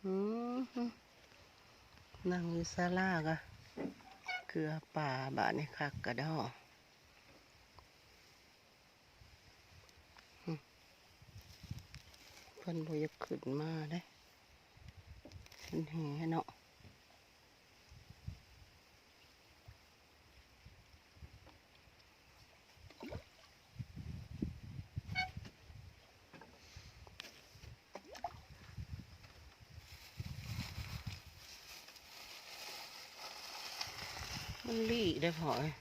ອືມ ນັ່ງຢູ່ສາລາກະເກືອປາ ບາດນີ້ຄັກກະດໍ. ເພິ່ນບໍ່ຢາກຂຶ້ນມາເດ້ ມັນແຫເນາະ. ມັນລີ້ເດ້ພໍ່ເອີຍ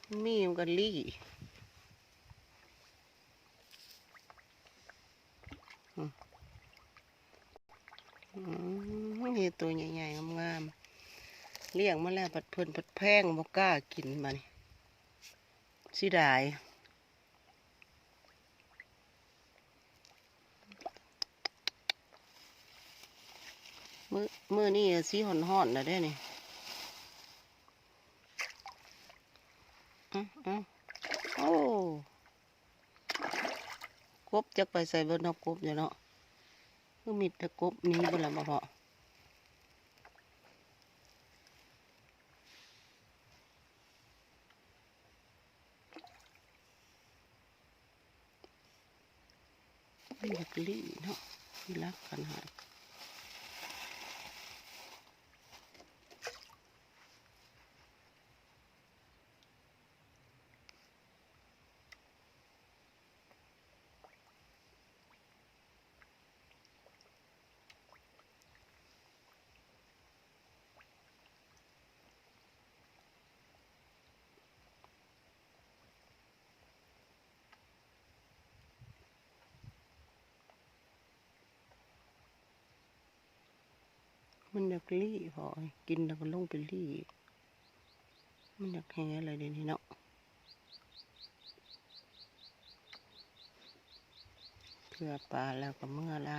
ມັນມີມັນກະລີ້. ອືມ ອືມ ເຫັນໂຕໃຫຍ່ໆ ງາມໆ ລ້ຽງມາແລ້ວ ບັດເພິ່ນບັດແພງ ບໍ່ກ້າກິນ ບາດນີ້ ເສຍດາຍ. ມື້ ມື້ນີ້ຊິຮ້ອນໆ ແລ້ວເດ້ນີ້. ອືມ ອືມ ໂອ້ ກົບຈັກໄປໃສເບິດເນາະ ກົບຢູ່ເນາະ ຄືມິດແຕ່ກົບໜີເບິດແລ້ວບໍ່ພໍ. ມັນຢາກລີ້ເນາະ ທີ່ລັກຂະໜາດ. ມັນຢາກລີ້ ພໍກິນແລ້ວກໍລົງໄປລີ້ ມັນຢາກແຫແລ້ວເດນີ້ເນາະ. ເກືອປາແລ້ວກໍເມືອລະ.